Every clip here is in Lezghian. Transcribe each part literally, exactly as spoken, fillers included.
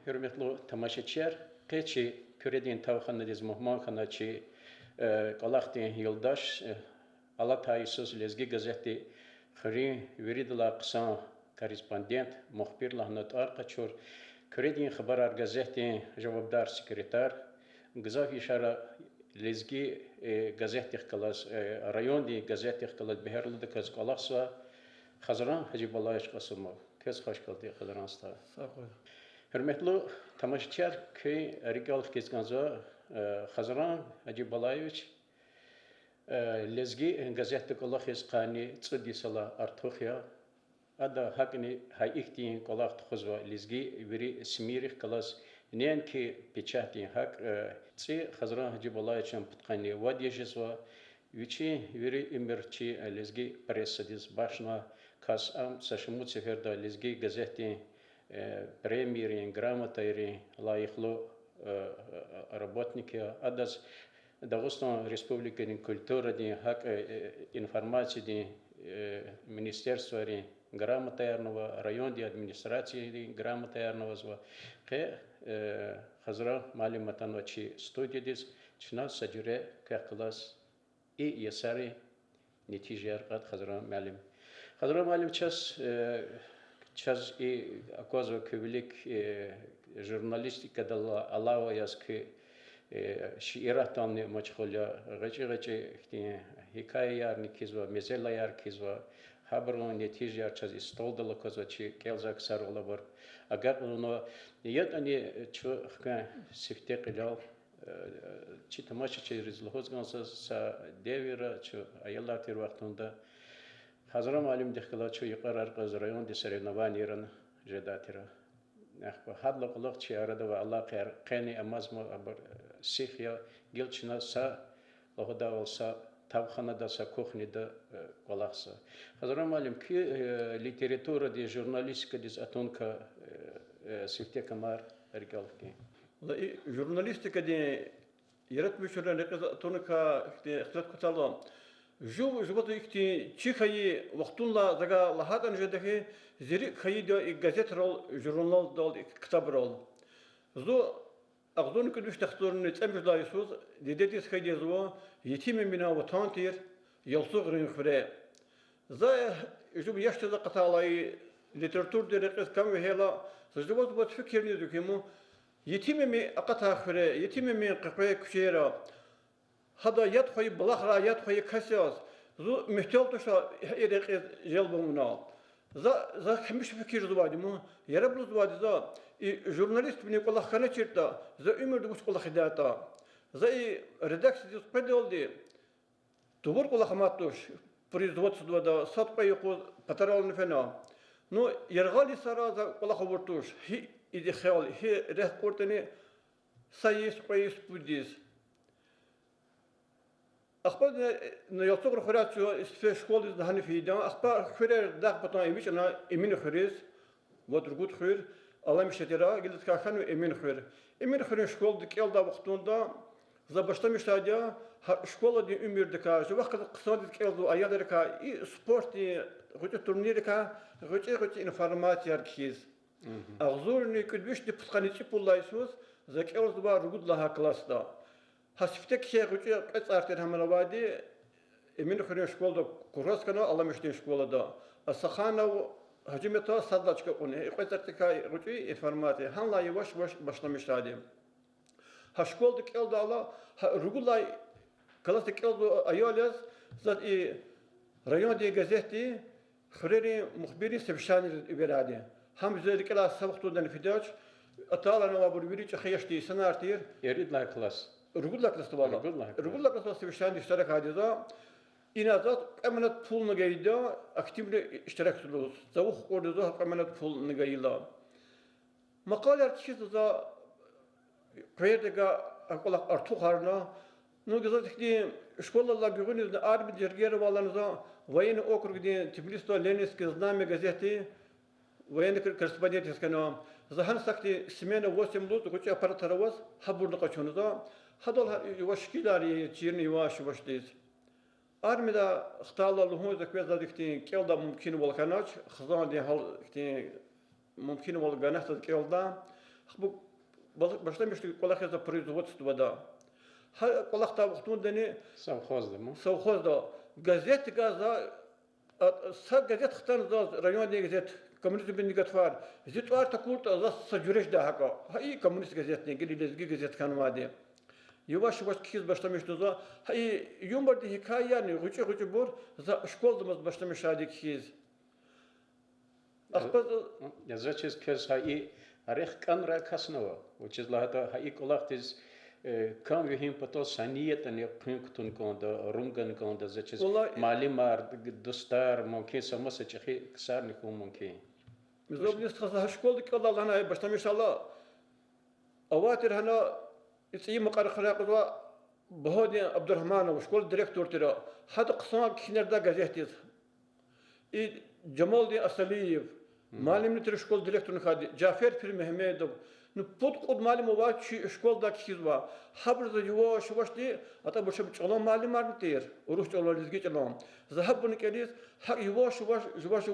Гьуьрметлу тамашачияр, къе чи Куьредин тавханадиз мугьман хьана чи, э, кӀвалахдин юлдаш, э, алатай йисуз Лезги газетдин хуьруьн виридалай хъсан корреспондент, мухбир лагьана тӀвар къачур, Куьредин хабарар газетдин жавабдар секретарь, гзаф яшара Лезги, э, газетдихъ галаз, э, райондин газетдихъ галаз бегьерлудаказ кӀвалахзава Хазран Гьажибалаевич Къасумов. Квез хвашкалди, Хазран стха. Сагъ хьуй. Гьуьрметлу тамашачияр, куьн рикӀел хкиз кӀанзава, э, Хазран Гьажибалаевич, э, Лезги газетда кӀвалахиз къанни цӀуд йисалай артух я. Ада гьакӀни гьа ихьтин кӀвалах тухузва лезги вири СМИ-рихъ галаз, неинки печатдин, гьакӀ, э, цӀи Хазран Гьажибалаевичан пудкъанни вад яз жезва, вичин вири уьмуьр чи, э, лезги прессадиз бахшна, кас ам са шумуд сеферда Лезги газетдин, э, премийрин, грамотайрин лайихлу, э, э, работник я. Адаз Дагъустан Республикадин культурадин, гьакӀ, э, информациядин, э, министерствойрин грамотаярни ава, райондин администрациядин грамотаярни авазва. Къе, э, Хазран муаллим атанва чи студиядиз, чна са жуьре квехъ галаз и йисарин нетижаяр кьада, Хазран муаллим. Хазран муаллим, чаз, э, чаз и аквазва куь вилик, э, журналистикадал алава яз куь, э, шииратдални машгъул я, гъвечӀи-гъвечӀи ихьтин гьикаяярни кхьизва, мезелаяр кхьизва, гьабурун нетижаяр чаз и столдал аквазва, чи кӀелзавай ксарал абур агакьарнава. ЯтӀани чун хквен сифте кьилел, э, чи тамашачийриз лугьуз кӀанзава, са девирда чун аялар тир вахтунда Хазран муаллимдихъ галаз чун йикъарар кьаз райондин соревнованийра жедай тир. Ахпа гьадалай кьулухъ чи арада авай алакъаяр къени амазма, абур, э, сих я, гила чна са лугьудайвал са тавханада, са кухняда, э, кӀвалахзава. Хазран муаллим, куь, э, литературадиз, журналистикадиз атункай, э, э, сифте камар рикӀел хкин. Ва и журналистикадин яратмишунрин рекьиз атункай ихьтин ихтилат куталва. Жув жуваз ихьтин чи хьайи вахтунлай завай лагьайтӀани жеда хьи, зи рикӀ хьайиди я и газетрал, журналдал, и ктабрал. Зун агъзурни кӀуьд вишни яхцӀурни цӀемуьжуьд лагьай йисуз дидедиз хьайиди я зун, Етим Эминан ватан тир Ялцугърин хуьре. За жув яш жез акъатайла, и литературадин рекьиз кам вегьейла, за жуваз-жуваз фикирни ийизва хьи, мун Етим Эмин акъатай хуьре, Етим Эмин къекъвей куьчейра, гьадан яд хвейи булахрай яд хвейи кас яз, зун муьгьтел туш и рекьиз желб авунал. За, за гьамиша фикирзавайди я, мун яраб лугьузвайди я за, и журналиствилин кӀвалах хьаначиртӀа, за уьмуьрда вуч кӀвалах ийидайтӀа. За и редакциядиз къведалди, тавур кӀвалах мад туш, производствода сад кьве юкъуз патарални фена. Ну, яргъал йисара за кӀвалах авур туш, гьи идахъел, гьи рехъ кьуртӀани, са йис, кьве йис, пуд йис. Ахпа, э, ну, Ялцугъра хуьряй чун сифте школадиз лагьана фейиди я, ахпа хуьрер дагъ-патан эвичӀна Эмин хуьруьз, вад-ругуд хуьр, Аламиша тира, гила тахьана Эмин хуьр. Эмин хуьруьн школада кӀелдай вахтунда за башламишайди я гьа школадин уьмуьрдикай, жувахъ галаз хъсандиз кӀелзавай аялрикай, и спортдин гъвечӀи турниррикай гъвечӀи-гъвечӀи информацияр кхьиз. Агъзурни кӀуьд вишни пудкъанни цӀипуд лагьай йисуз за кӀелзавай ругуд лагьай классда. Гьа сифте кхьей гъвечӀи кьве цӀар тир гьам авайди, Эмин хуьруьн школада курсант хьана, Аламишдин школада. Асаханов Гьажимета сад лагьай чка кьуна, и кьве цӀарцӀикай гъвечӀи информация. Гьанлай яваш-яваш башламишайди. Гьа школада кӀелдайла, гьа ругуд лагьай классда кӀелзавай аял яз, заз и райондин газетдин хуьрерин мухбиррин совещаниедиз эверайди. Гьам зи рикӀелай са вахтундани фидач, атайла авайбур вири чӀехи яшдин инсанар тир. Ирид лагьай класс. Ругуд лагьай классда авайла. Ругуд лагьай класс. Ругуд лагьай классдин совещаниеда иштирак ийиди за. Ина заз кьве манат пулни гайиди, активно иштиракзава лугьуз. Цавух кьурди я зун гьа кьве манат пулни гайила. Макъалаяр кхьиз за, къвердавай а кӀвалах артухарна. Ну, гзаф ихьтин школалай гуьгъуьнизни, армида жергер авайла за военный округдин Тбилисда Ленинское знамя газетдин военный кор-, корреспондент яз хьана. За гьана сахьтин смена восемь лугьуз гъвечӀи аппаратар аваз гьабурни къачуна за. Гьадал гьа-, ва шикилар я чирна яваш-явашдиз. Армиядай хтайла лугьун за квез, заз ихьтин кӀелдай мумкинвал хьанач, хизандин гьал ихьтин мумкинвал ганахьзава кӀелдай. Ахпа бал-, башламишна кӀвалахзава производствода. Гьа кӀвалахдай вахтундани совхозда, совхозда газетдикай за, а, са газет хтана заз, райондин газет, коммунизмдин гатфар. Зи тӀвар такуртӀа, заз са жуьре жедай гьакӀа. Гьа и коммунист газетни, гила лезги газет хьанвайди. Яваш-яваш кхьиз башламишна за, гьа и юмордин гьикаярни гъвечӀи-гъвечӀибур за школадамаз башламишайди кхьиз. Ахпа за чиз квез гьа и рехъ кӀанрай кас ава. Вучиз лагьайтӀа гьа и кӀвалахдиз, э, кам вегьин патал са ни ятӀани хъуьн кутун кӀанда, рун гана кӀанда, за чиз муаллимар, дустар, мумкин, са маса чӀехи ксарни хьун мумкин. Мизабни стха, за гьа школада кӀелдай лагьана, башламишайла, авай тир гьана, и цӀийи Макьарин хуьряй кьазвай Багьавдин Абдурагьманов, школа директор тир. Гьада хъсан кхьинердай газетдиз. И Жамалдин Асалиев, муаллимни тир школа директорни хьайиди, Жафер Пирмегьамедов. Ну, пуд-кьуд муаллим авай чи школадай кхьизва. Гьабуруз за яваш-явашди, атӀа башламишна чӀалан муаллимарни тир, урус чӀалан, лезги чӀалан. За гьабурни кӀелиз, гьакӀ яваш-яваш, яваш-яваш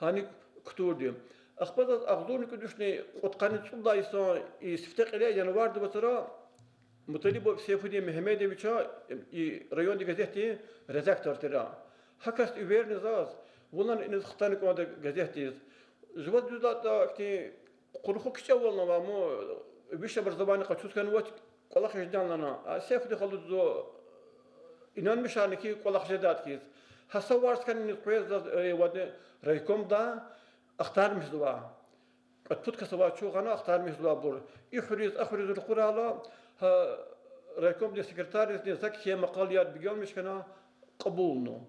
гьаник кутурди. Ахпа заз агъзурни кӀуьд вишни кьудкъанни цӀуд лагьай йисан и сифте кьиле, январда вацра, Муталибов Сейфудин Мегьамедовича, и райондин газетдин редактор тир. Гьа касди эверна заз, вуна иниз хтана кӀанда газетдиз. Жуваз дуьз лагьайтӀа, ихьтин къуруху кичӀевални ава, ам высшее образование къачуз хьанвач, кӀвалах жедани лагьана. А Сейфудин халу зун инанмишарна хьи кӀвалах жедайди хьиз. Гьа са варз хьана иниз къвез заз, э, вад райкомда ахтармишзава. Кьвед-пуд кас авай чун гъана ахтармишзавайбур. И хуьруьз, а хуьруьз ракъурайла, гьа райкомдин секретарризни за кхьей макъалаяр бегенмиш хьана, кьабулна.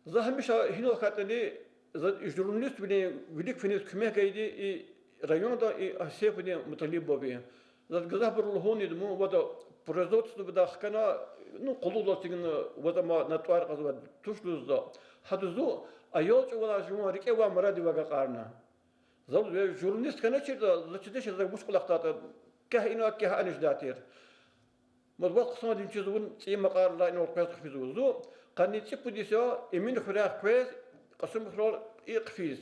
За гьамиша гьинал хьайитӀани, за журналиствилин вилик финиз куьмек гайиди и районда и Сейфудин Муталибов я. Заз гзафбуру лугьунин, мун вада производствода хкана, ну, къуллугъдал эцигна, ваз ама на тӀвар кьазвай туш лугьузва. Гьада зун аял чӀавалай жуван рикӀе авай мурадив агакьарна. За лугьузва, журналист хьаначиртӀа, заз чидач, за вуч кӀвалахдатӀа, кягь ина, кягь ана жедай тир. Мад ваз хъсандин чиз вун цӀийи Макьарилай инал къвез хъфизва. Зун къанни цӀипуд йисан Эминхуьряй къвез, Кьасумхуьрел и хъфиз.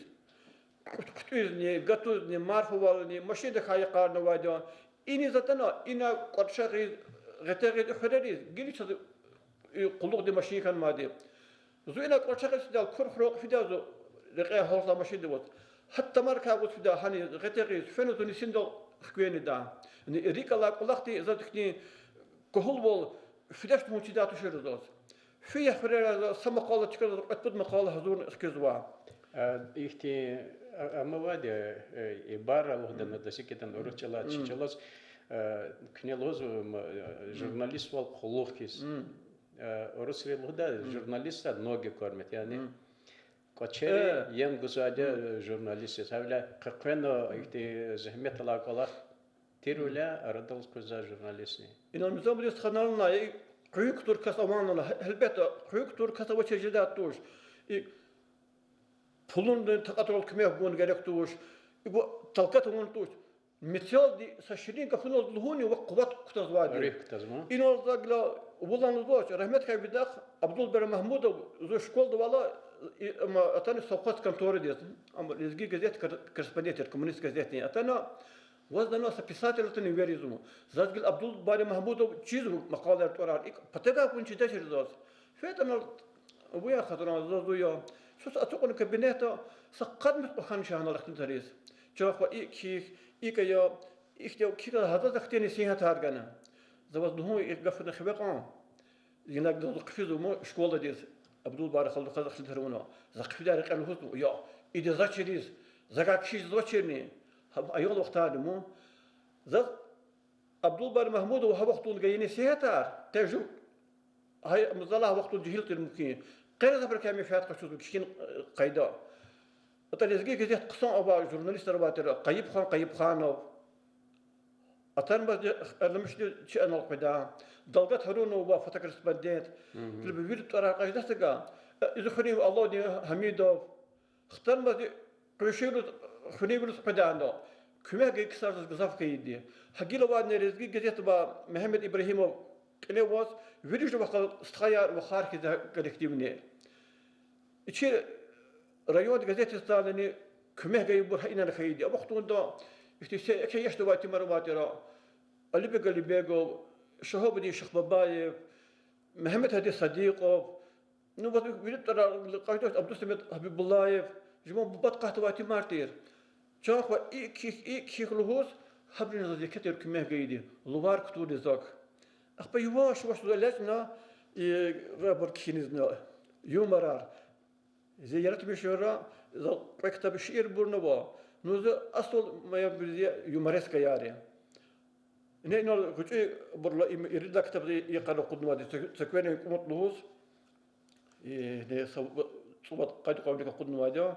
КъутӀ-, КъутӀуьзни, гатузни, марфавални машинда хьайи йикъарнавайди я. Иниз атана, ина кӀватӀ шагъиз, гъетягъиз и хуьрериз, гила чаз и къуллугъдин машин хьанвайди. Зун ина кӀватӀ шагъиз фидайла, Кур хуьрел кьван фидай зун, рекье гьалзавай машинда ваз. Гьатта тамаркай гъуз фидай гьана гъетягъиз, фена зун нисиндал хквенида. Яни рикӀ алай кӀвалахди заз ихьтин кагьулвал фидач лугьун чидай тушир заз. Фи я хуьрера за са макъала чкадал кьвед-пуд макъала гьазурна хкизва. А, ихьтин, а, ам авайди, э, ибара лугьудани, дасикитан урус чӀалаз, чи чӀалаз, э, куьне лугьузва, м, э, журналиствал къуллугъ хьиз. Э, урусри лугьудай, журналиста ноги кормят, яни кӀвачери ем гузвайди журналист яз. Гьавиляй къекъвена ихьтин зегьмет алай кӀвалах тирвиляй арадал къвезвай журналистни. Инал мизабуруз хананна, и къуьн кутур кас авани лагьана, гьелбетда, къуьн кутур кас авачиз жедай туш. И пулунин такьатрал куьмек гун герек туш. Ибур талкӀат авун туш. Мецелди са ширин гафунал лугьун ва къуват кутазвайди. Руьгь кутазма. Инал за гила вулан лугьузвач, рагьмет хьайи видахъ Абдулбари Магьмудов, зун школада авайла, и, ам атана совхоз конторадиз, ам Лезги газет кор-, корреспондент тир, Коммунист газетдин. Атана, ваз лагьана, са писатель атана эверзава. Заз гила Абдулбари Магьмудов чизва макъалаяр, тӀварар, икӀ патав гун чидачир заз. ФетӀанал вуя хатуран, заз зуя. Суса ацукьна кабинетда, са къад муьтӀуьгъ хьана чна гьанал ихтилатриз. Чахъ ва икӀ хьихь, икӀ ая, ихьтин кикӀал гьадаз ахьтин насигьатар гана. За ваз лугьун и гафуна хиве кьван. Инаг заз хъфизва мун школадиз, Абдулбари халудихъ ихтилат авуна. За хъфидай рекье лугьузва, я, ида заз чириз, завай кхьиз жезвачирни, гьа аял вахтарни мун. Заз Абдулбари Магьмудова гьа вахтунда гайи насигьатар, тежу, гьа, ам залай гьа вахтунда жегьил тир мумкин. Къе гзафрикай менфят къачузва кхьин, э, къайда. АтӀа Лезги газет хъсан авай журналистар авай тир, Къайибхан Къайибханов. Атанмазни, э, ламишни чи анал къведа. Далгат Гьарунов авай фотокорреспондент. Мгм. Вири тӀварар кьаз жеда сага. Э, Изухуьруьнви Алавдин Гьамидов. Хтанмазни къуншийриз, хуьруьнвийриз къведа ана. Куьмек гайи ксар заз гзаф хьайиди. Гьа гила авайдини Лезги газетда авай Мегьамед Ибрагьимов кьиле аваз, вири жувахъ галаз стхаяр, вахар хьиз коллективни. Чи райондин газетдиз атайлани куьмек гайибур гьа инал хьайиди. А вахтунда Ихьтин се-, еке яшда авай итимар авайтӀа, Алибег Алибегов, Шагьабудин Шихбабаев, Мегьамед Гьади Садикъов, ну, вот, вири тӀварар, къайдаш Абдусамед Гьабибуллаев, жуван бубад акъатзавай итимар тир. Чан хва, и кхьихь, и кхьихь лугьуз, гьабуруз заз еке тир куьмек гайиди, лувар кутуниз зак. Ахпа яваш-яваш зун элячӀна, и, рабур кхьинизна, юморар. Зи яратмишунра, за кьве ктаб шиирбурни ава. Ну, за асул моя, бир юморескаяр я. Ина, инал гъвечӀибурла им ирид ктабда йикъара акъуднавайди, Цекверин кӀумуд лугьуз. И, не, са-, цӀувад-къад кьванни акъуднавайди я.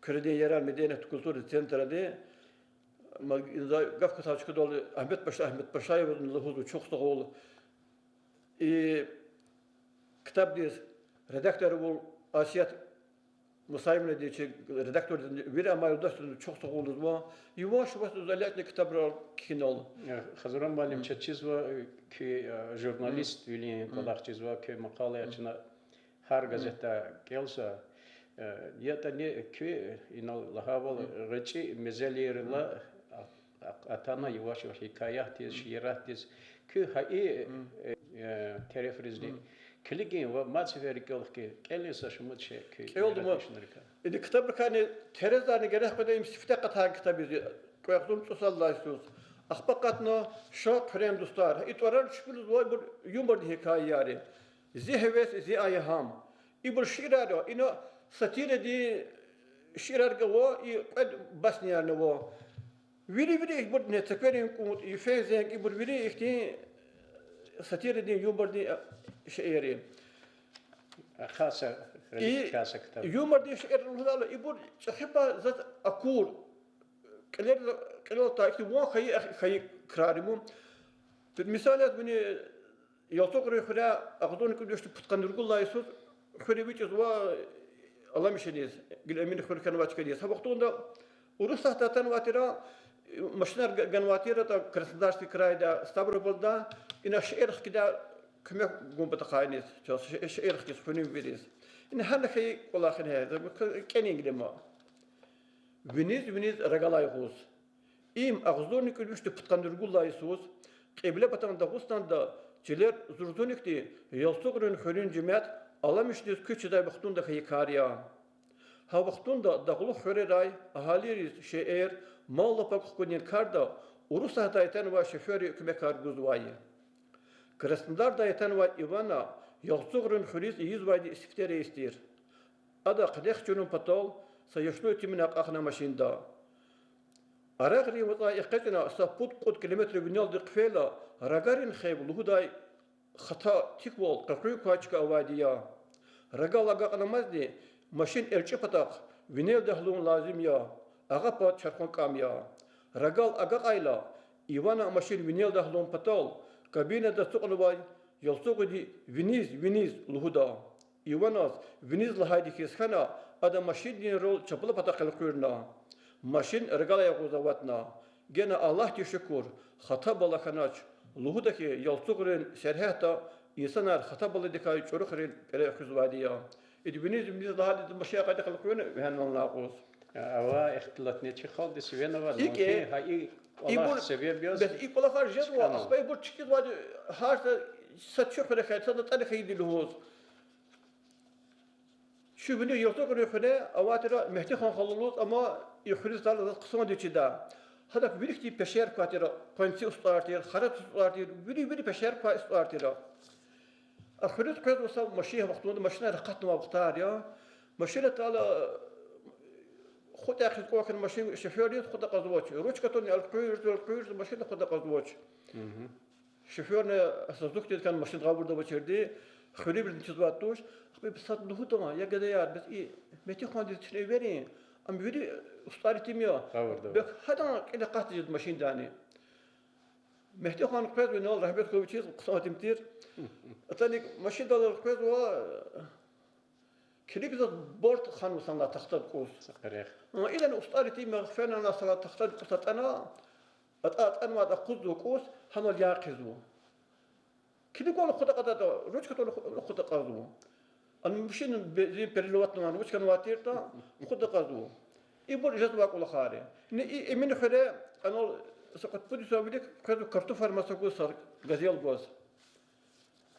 Куьредин ерал меденият, культура центрди. Ма, за гаф кутаз чкадал Агьмед Паша, Агьмед Пашаеваз лугьузва чухсагъул. И ктабдиз редактор авур Асият Мусаевнади, чи редактор, вири амай юлдашриз чухсагъул лугьузва. Яваш-яваш зун элячӀна ктабрал кхьинал. Э, Хазуран муаллим, чаз чизва, э, куь, э, журналист вилин кӀвалах чизва, куь макъалаяр чна гьар газетда кӀелзава. Э, ятӀани куь, инал лагьайвал, гъвечӀи мезелийрилай а-, а-, атана яваш-яваш гьикаятдиз, шииратдиз. Куь гьа и, э, э, терефризни килигин ва мад сефер рикӀел хкин, кӀелин са шумуд шей куь яратмишунрикай. Иди ктабрикайни терезарни герек къведа, им сифте акъатай ктаб я, кьве агъзурни цӀусад лагьай йисуз. Ахпа акъатна Ша, хъуьрем дустар. И тӀварар чпелзавайбур юмордин гьикаяр я. Зи гьевес, зи аягьам. Ибур шиирар я, ина сатирадин шиирар гва, и кьвед басниярни ава. Вири-вири ибур, не, Цекверин кӀумуд, Йифен зенг, ибур вири ихьтин сатирадин, юмордин, а, шиир я. Ахъа са, и хъеликай са ктаб. Юмордин шиир лугьудайла, ибур чӀехи пай заз акур, кьилел, кьилел атай ихьтин ван хьайи, хьайи крар я. Мисал яз, вини Ялцугърин хуьряй агъзурни кӀуьд вишни пудкъанни ругуд лагьай йисуз хуьр эвичӀзава Аламишиниз, гила Эмин хуьр хьанвай чкадиз. Гьа вахтунда Урусатдай атанвай тир, машинар г-, ганвай тир, атӀа Краснодарский крайдай, Ставропольдай, ина шиир хкидай куьмек гун патахъай иниз, чаз ши-, шиир хкиз хуьруьнвийриз. Ина гьана хьайи кӀвалах ина, кӀелин гила ман. Виниз-виниз рагал агъуз. Им агъзурни кӀуьд вишни пудкъанни ругуд лагьай йисуз Кьиблепатан Дагъустанда чилер зурзуникди Ялцугърин хуьруьн жемят Аламишиниз куьч жедай вахтунда хьайи кар я. Гьа вахтунда дагълух хуьрерай агьалийриз шейэр, мал-лапак хкудун карда Урусатдай атанвай шофёрри куьмекар гузвай. Краснодардай атанвай Ивана Ялцугърин хуьруьз ийизвайди сифте рейс тир. Ада къенех чирун патал са яшлу итимни акьахна машинда. Арагърин вацӀай экъечӀна са пуд-кьуд километр винелди хъфейла, Рагарин хеб лугьудай хата тиквал къекъуьн квай чка авайди я. Рагал агакьнамазни машин эрчӀи патахъ винелди гьалун лазим я, агъа пад чархун кӀам я. Рагал агакьайла, Ивана машин винелди гьалун патал кабинада ацукьнавай Ялцугъиди: «Виниз, виниз», — лугьуда. Иваназ виниз лагьайди хьиз хьана, ада машиндин рол чапла патахъ элкъуьрна. Машин рагалай агъуз аватна. Гена Аллагьдиз шукур, хата бала хьанач. Лугьуда хьи, Ялцугърин сергьятда инсанар хата баладикай чӀурухрин пӀере хуьзвайди я. Ида виниз, виниз лагьайди машин акъатна элкъуьрна, вегьена лагьана акъуз. Авай ихтилатни чи халкьдиз венава, икӀ, гьа и кӀвалах себеб яз, бес и кӀвалахар жезва, ахпа ибур чкӀизвайди, гьар са, са чи хуьре хьайи, сад ацӀани хьайиди лугьуз. Чи вини Ялцугърин хуьре авай тир Мегьтихан халу лугьуз, амма и хуьруьз атайла заз хъсанди чида. Гьадак виликди пешер квай тир, къванци устӀар тир, харат устӀар тир, вири-вири пешер квай устӀар тир. А хуьруьз къвезва са машин, вахтунда машинар акъатнавай вахтар я. Машин атайла, хутӀ яхъиз кӀвахьна машин, шофёрдиз худ акьазвач. Ручка тун элкъуьрзава, элкъуьрзава, машин худ акьазвач. Шофёрни са зугьдиз хьана машин гъавурда авачирди, хуьруьбурузни чизвай туш. Ахпа сад лугьуда: я гадаяр, бес и Мегьтихандиз чна эверин, ам вири устӀар итим я. Бес гьадан кьил акъатда жеда машиндани. Мегьтихан къвезва инал, рагьмет хьуй вичиз, хъсан итим тир. Атана машиндал къвезва, килигзава борт ханва санлай тахтадин кӀус. Идани устӀар итим я, фена санлай тахтадин кӀус атӀана, атӀа-, атӀанвайди акъудзава кӀус, гьанал яй хъийизва. Килигвал худ акьазватӀа, ручка тун худ акьазва. А машин бензин переливатьнавай, ручка авай тиртӀа, худ акьазва. Ибур жезвай кӀвалахар я. Ни и Эмин хуьре, анал са кьве-пуд йисан вилик къвезва картуфар маса гуз, са газел гваз.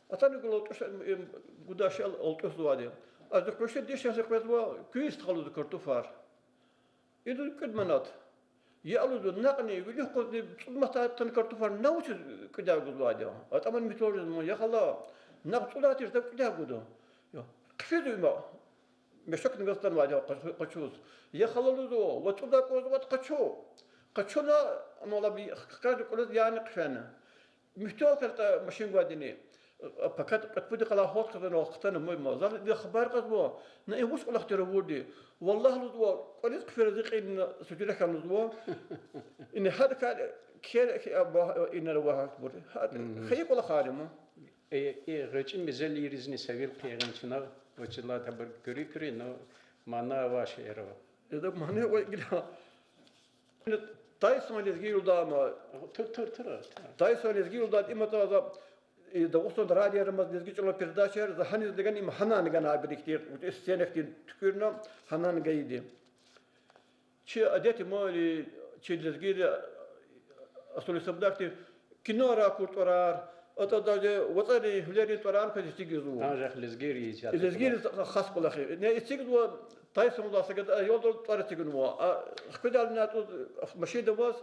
Атана гила алтӀуш, гуда шел алтӀушзавайди. Ада къунши дишегьли къвезва куь йисалуз картуфар. Идуз кӀуьд манат. Я лугьузва, накьни, вилик къузни цӀуд манатдин картуфар на вучиз кӀуьд гузвайди я? АтӀаман муьтӀуьгъ жезва, я хала, накь цӀудай тир, зав кӀуьд гуда. Я, хъфизва има. Мешокни гваз атанвайди я къачуз. Я хала, лугьузва, ваз цӀудай кӀанзаватӀа къачу. Къачуна, амма лаби хкажди кӀвализ яна хъфена. МуьтӀуьгъ хьайитӀа машин гвайдини. Пакад кьве-пуд йикъалай гьалт хъувуна хтана муй ма. Зал ида хабар кьазва, на и вуч кӀвалах тир авурди. Валлагь, лугьузва, кӀвализ хъфера зи кьилни сужуьре хьана, лугьузва. Ина гьадакай кер, а, ба-, инал ва гьакӀ бур. Гьа-, Мгм. Хайи кӀвалахар я ма. Э, э, гъвечӀи мезелийризни са вил хъийин чна, вучиз лагьайтӀа абур куьруь-куьруь, ну, мана авай шиир ава. Ида мана ва гила. Тайсон лезги юлдайди ма. Тур, тур, тур, тур. Тайсон лезги юлдайди, им атӀа за, э, Дагъустан радиояр ама лезги чӀалан передачаяр, за гьаниз лагьана им гьанани ганай бирихтир, сцена хьтин туькӀуьрна, гьанани гайиди. Чи адет я ма, чи лезгийри, Асул Исабдакди, кинорай акур тӀварар, атӀа даже вацӀарин, гьуьлерин тӀварар кваз эцигзава. Анжах лезгийри ийизвай. Лезгийри хас кӀвалах я. Не эцигзава, Тайсонлай са гада аялдал тӀвар эцигнава. А хкведални атӀуз машинда аваз,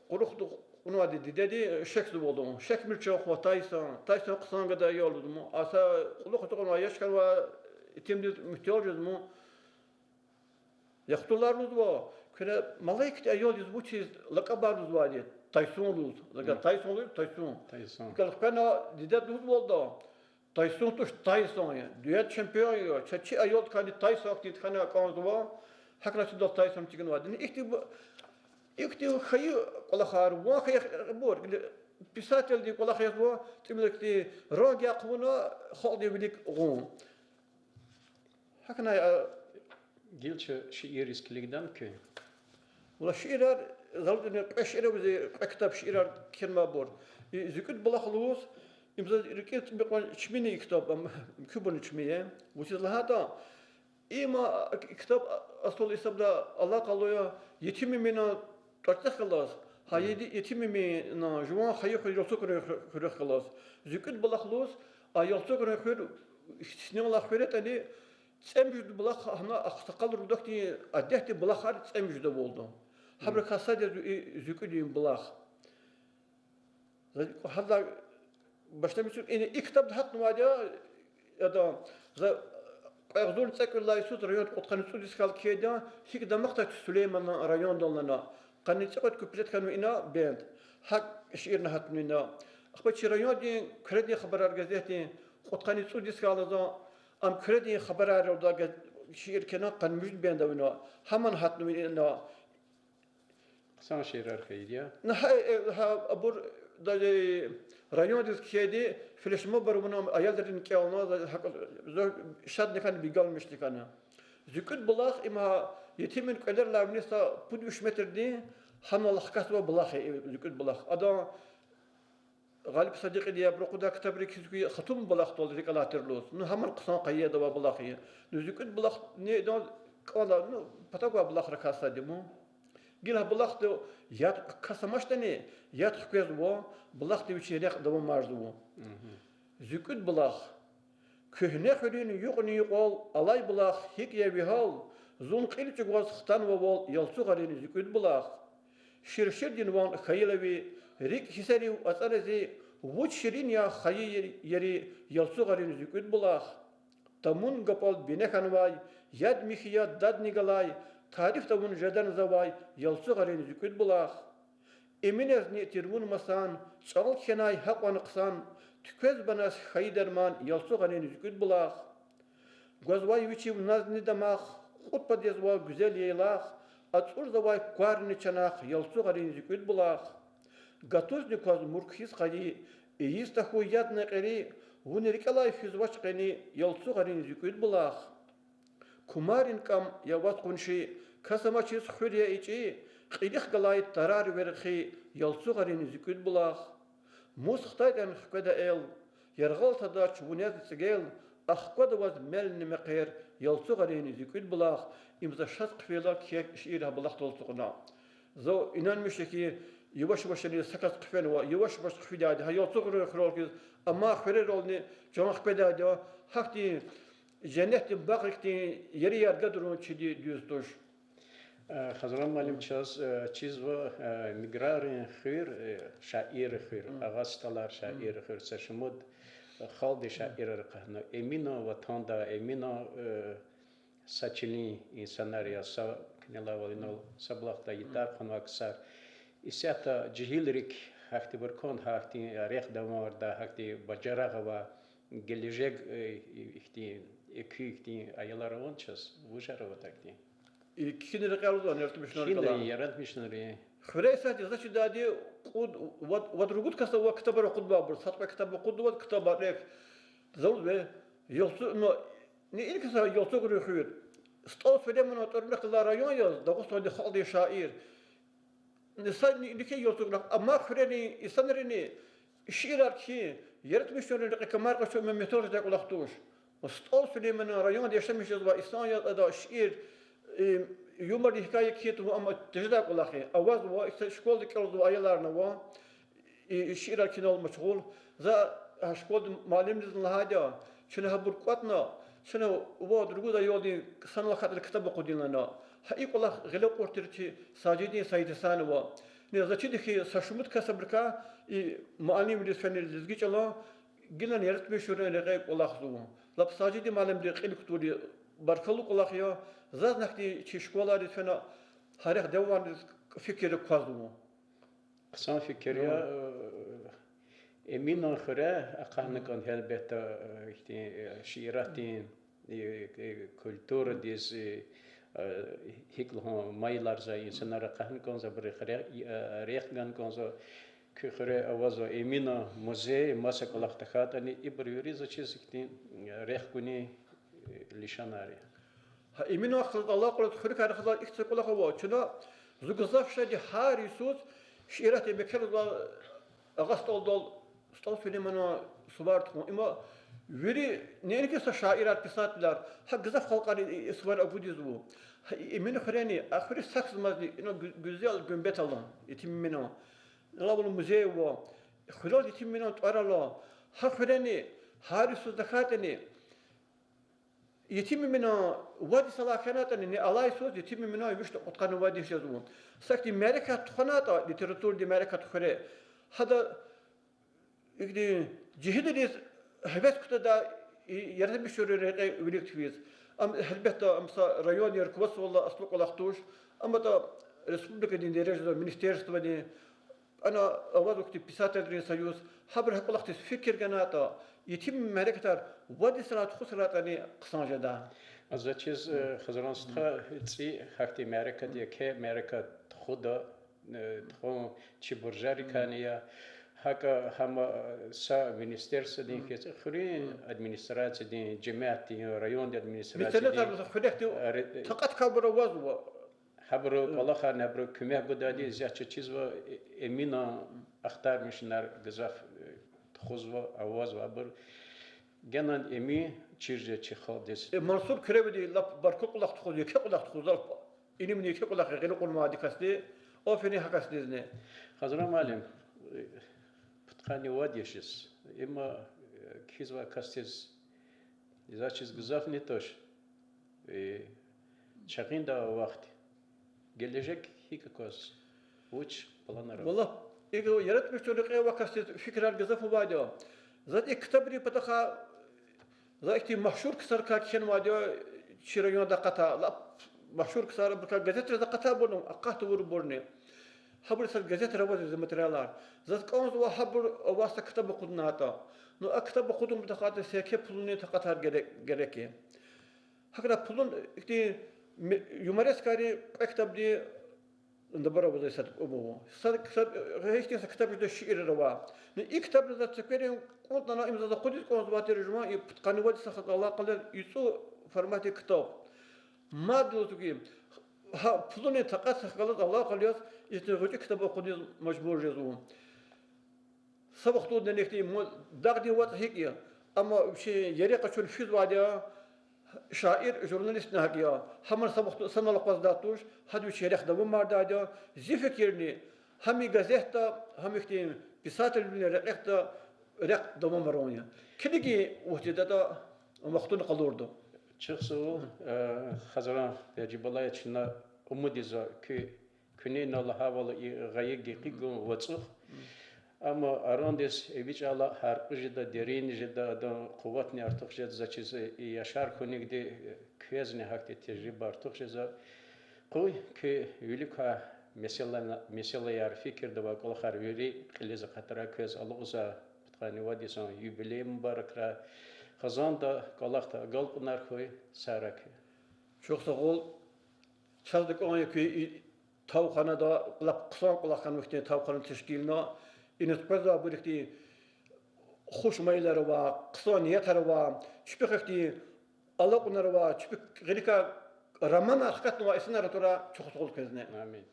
кьурухда кьунвайди дидеди шехьзавалда. Шехьмир чан хва Тайсон, Тайсон хъсан гада аял лугьузма. А са кьулухъ ацукьнавай яш хьанвай итимдиз муьтӀуьгъ жезма. ЯхцӀурлар лугьузва, куьне малаикдин аял яз вучиз лакӀабар гузвайди, Тайсун лугьуз. Лага Мгм. Тайсун лугьуз, Тайсун. Тайсун. Галкъвена дидед лугьузвалда, Тайсун туш, Тайсон я. Дуьнья чемпион я. Ча чи аялдикайни Тайсон хьтин хьана кӀанзава. ГьакӀ лачидал Тайсон тигнавайди. Ни ихьтин бу-, ихьтин хайи кӀвалахар, ван хайи бур, писателдин кӀвалах язва, тӀимилкди ранг яхъ авуна, халкьдин вилик гъун. ГьакӀ хьана, а, гила чи шиирриз килигда куьн. Валлагь, шиирар, залдини кьве шиир аваз, кьве ктаб шиирар кхьенвайбур. И ЗуькӀуьд булах лугьуз, им заз рикӀиз цӀибикьван чими я и ктаб, ам, куьбуна чими я. Вучиз лагьайтӀа, им, а, ктаб, а, Асул Исабда алакъалу я, Етим Эминан тӀварцӀихъ галаз, гьа, Мгм. Еди-, Етим Эминан жуван хайи хуьр Ялцугрин ху-, хуьрихъ галаз. ЗуькӀуьд булах лугьуз, а Ялцугрин хуьр, синелай хуьр ятӀани, цӀемуьжуьд булах, гьана агъсакъалрин рудакдин адетдин булахар цӀемуьжуьд авалда. Гьабурукай сад я зи-, и ЗуькӀуьдин булах. За гьада башламишзава, ина и ктабда гьатнавайди я, ада, за кьве агъзурни цӀекӀуьд лагьай йисуз районда кьудкъанни цӀуд йис хьайила кхьейди я, гьикӀ дамахда Сулейманан райондал лагьана, къанни цӀикьвед куплет хьанва ина бенд. ГьакӀ шиирни гьатнава ина. Ахпа чи райондин Куьредин хабарар газетдин кьудкъанни цӀуд йис хьайила за, ам Куьредин хабарар лугьуда газ-, шиир кхьена, къанни муьжуьд бенд ава ина. Гьамни гьатнава ина. Хъсан шиирар хьайиди я. На, гьа, э, гьа, абур, даже райондиз кхьейди, флешмобар авуна, аялрин кӀелна, за гьакӀ, за шадни хьана, бигалмишни хьана. ЗуькӀуьд булах, им гьа Етим Эмин кӀвалерилай виниз са пуд-виш метрдин, гьанал хкатзавай булах я, э, ЗуькӀуьд булах. Адан Гъалиб Садикьиди абуру акъудай ктабрик кхьиз хьи, Хатун булахдал рикӀ алай тир лугьуз. Ну, гьамни хъсан къайдада авай булах я. Ну, ЗуькӀуьд булахни идан кӀанда, ну, патав гвай булахрикай сад я ман. Гила гьа булахда яд кас амачтӀани, яд хквезва, булахди вичин рехъ давамарзава. ЗуькӀуьд булах. Куьгьне хуьруьн юкьни-юкьвал алай булах, гьикӀ я ви гьал, зун кьил чӀугваз хтанвайвал, Ялцугърин ЗуькӀуьд булах. Ширширдин ван хьайила ви, рикӀ гьиссерив ацӀана зи, вуч ширин я хайи ери, Ялцугърин ЗуькӀуьд булах. Тамун гапӀал бине хьанвай, яд михьи я дадни галай, тариф тавун жеда завай, Ялцугърин ЗуькӀуьд булах. Эминазни тир вун масан, чӀал кхьенай гьакьван хъсан, туьквез банас хьайи дарман, Ялцугърин ЗуькӀуьд булах. Гвазвай вичив назни дамах, кьуд пад язва гуьзел яйлах, ацӀурзавай кварни чанахъ, Ялцугърин ЗуькӀуьд булах. Гатузни кваз мурк хьиз къайи, ийиз тахьуй яд накьри, вун рикӀелай физвач къени, Ялцугърин ЗуькӀуьд булах. Кумарин кӀам я ваз къунши, кас амачиз хуьр я ичӀи, кьилихъ галай тарар верхи, Ялцугърин ЗуькӀуьд булах. Мус хтайтӀан хкведа эл, яргъал тадач вунез цӀигел, Ахквада ваз мелни мехъер, ялцугърин зи кӀуьд булах, им за шаз хъфейла кхьей шиир гьа булахдал ацукьна. За инанмиш я хьи, яваш-явашни са кас хъфенва, яваш-яваш хъфидайди я гьа ялцугърин хуьрел хьиз, амма хуьрерални чан хкведайди я, гьахьтин женнетдин багърикдин ери-яргадин чиди дуьз туш. Э, Хазран муаллим, чаз, э, чизва, э, Миграрин хуьр, э, шаиррин хуьр, Агъа СтӀалар шаиррин хуьр, са шумуд, э, халкьдин шаирар акъатна. Эминан ватанда, Эминан, э, са чилин инсанар я, са куьнелай авайвал инал са булахда ятар хъванвай ксар. Исятда жегьилрик гьахьтинбур кван, гьахьтин рехъ давамардай, гьахьтин бажарагъ авай, гележег, э, ихьтин, экуь ихьтин аялар авани чаз, вужар аватӀа ихьтин? И кхьинрин рекьел лугьузва, яратмишунрин рекьел? Кхьинрин, яратмишунрин. Хуьре исятда за чидайди кьуд, вад, вад-ругуд кас ава ктабар акъуднавайбур, са кьве ктаб акъуднава, ктабар рехъ. За лугьузва, ялцу-, ну, ни илкьиса Ялцугърин хуьр. СтӀал Сулейманан тӀварунихъ галай район яз, Дагъустандин халкьдин шаир. Ни са ни-, никӀе ялцугнахъ, амма хуьрерин инсанрини шиирар кхьин, яратмишунрин рекье камар къачун им метӀер жедай кӀвалах туш. СтӀал Сулейманан районда яшамиш жезвай инсан яз ада шиир, э, юмордин гьикая кхьин тавун ам тежедай кӀвалах я. Авазва, ихьтин школада кӀелзавай аяларни ава, и шиирар кхьинал машгъул. За а школада муаллимдизни лагьайди я, чна гьабур кӀватӀна, чна вад-ругуд аялдин санал хьайитӀани ктаб акъудин лагьана. Гьа и кӀвалах гъиле кьур тир чи Сажидин Саидгьасанова. Ни за чида хьи, са шумуд кас абурукай и муаллимриз фена лезги чӀалан, гилани яратмишунрин рекье кӀвалахзава. Лап Сажидин муаллимди кьил кутуна, баркаллу кӀвалах я, зазни ахьтин чи школайриз фена гьа рехъ девамариз фикир квазва. Хъсан фикир я, э, Эминан хуьре акъатна кӀан гьелбетда, э, ихьтин, э, шииратдин, э, э, культурадиз, э, э, гьикӀ лугьун, майларзавай инсанар акъатна кӀанзава, абурухъ ре-, э, рехъ гана кӀанзава. Куь хуьре авазва Эминан музей, маса кӀвалах тахьайтӀани, ибур вири заз чиз ихьтин, э, рехъ гунин лишанар я. Гьа Эминан хизандилай алакъалу хуьруькай рахадай ихьтин са кӀвалах ава. Чна зун гзаф шади гьар йисуз шииратдин мекерзава Агъа СтӀалдал, СтӀал Сулейманан сувар тухун. Има вири неинки са шаирар, писателар, гьакӀ гзаф халкьари и, и сувар агудзава. Гьа Эминан хуьрени, а хуьруьз сакзамазни ина гу-, гуьзел гуьмбет ала, Етим Эминан. Алавай музей ава, хуьрел Етим Эминан тӀвар ала. Гьа хуьрени гьар йисуз тахьайтӀани, Етим Эминан вад йисалай хьанайтӀани, ни алай йисуз Етим Эминан виш кьудкъанни вад йис жезва. Са ихьтин мярекат тухванайтӀа, литературадин мярекат хуьре, гьада ихьтин жегьилриз гьевес кутадай и яратмишунрин рекье вилик физ. Ам, гьелбетда, ам са райондин руководстводилай аслу кӀвалах туш, амма тӀа республикадин дережада министерстводин, ана авазва ихьтин писателрин союз, гьабуру гьа кӀвалахдиз фикир ганайтӀа, етим мярекатар вад йисалай тухусарайтӀани хъсан жеда. Заз чиз, э, Хазран стха, цӀи гьахьтин мярекат, еке мярекат тухуда, э, тухун чи буржарикайни я, гьакӀа гьам, э, са министерстводин хьиз, хуьруьн администрациядин, жемятдин, райондин администрациядин, меценатар хуьрехъди, э, ре-, такьатрикай авазва. Гьабуру кӀвалахарни, гьабуру куьмек гудайди, заз чиз чизва, э, Эминан ахтармишунар гзаф, э, тухузва, авазва абур. Генани Эмин чир жез чи халкьдиз. Э, Мансур Куьревиди лап баркаллу кӀвалах тухуз, еке кӀвалах тухуз, лап илимни еке кӀвалах гъиле кьунвайди касди, аферин гьа касдизни. Хазран муаллим, э, пудкъанни вад йис жез, има, э, кхьизвай касдиз, заз чиз гзафни туш, э, чагъиндай вахт, гележег гьикӀ акваз, вуч планар ава? Валлагь, икӀ яратмишунрин рекье авай касдиз фикирар гзаф авайди я. Заз и ктабрин патахъай, за ихьтин машгьур ксарикай кхьенвайди я, чи райондай акъатай, лап машгьур ксар, абурукай газетризай акъатайбурни, акъат тавурбурни. Гьабуруз са газетра авазва зи материалар. Заз кӀанзава гьабур авай са ктаб акъудунайтӀа. Ну, а ктаб акъудун патахъай са еке пулунин такьатар герек, герек я. ГьакӀ хьайила пулун ихьтин ме-, юморескайрин кьве ктабдин набар авазва исятда кьуба. Са, са, ихьтин са ктаб жеда шиирар авай. Ну, и ктабни заз цуькверин кӀунтӀна, им заз акъудиз кӀанзавай тир жуван, и пудкъанни вад йисалай алакъалу яз ицӀу форматдин ктаб. Мад лугьузва хьи, гьа пулунин такьатдихъ галаз алакъалу яз ихьтин гъвечӀи ктаб акъудиз мажбур жезва. Са вахтунда ихьтин ма-, дагъдин вацӀ гьикӀ я, Амма вичин ерехъ къачуна физвайди я, шаир, журналистни гьакӀ я. Гьамни са вахтунда санал акъваздайди туш, гьада вичин ерехъ давамардайди я. Зи фикирни, гьам и газетда, гьам ихьтин писателвилин рекьихъда рехъ давамарун я. Килигин вахтунда ам вахтуна къалурда. Чухсагъул, э, Хазран Яжибалаевич, чна умуд ийизва куь, куьне инал гьавайла и гъайи гекъигун вацӀухъ. Амма арандиз эвичӀайла гьяркьуь жеда, дерин жеда, адан къуватни артух жеда, заз чиз и яшар хьунихъди квезни гьахьтин тежриба артух жезва. Къуй куь вилик квай месела-, месэлаяр фикирда авай кӀвалахар вири кьилиз акъатрай квез алукьзавай пудкъанни вад йисан юбилей мубаракрай. Хизанда кӀвалахда агалкьунар хьуй, сагърай куьн. Чухсагъул, чаз дакӀан я куь и тавханада, лап хъсан кӀвалах хьанва ихьтин тавхана тешкилна, иниз къвезвайбур ихьтин хуш майилар авай, хъсан ниятар авай, чпихъ ихьтин алакьунар авай, чпик гъиликай романар хкатнавай инсанар атурай, чухсагъул квезни. Амин.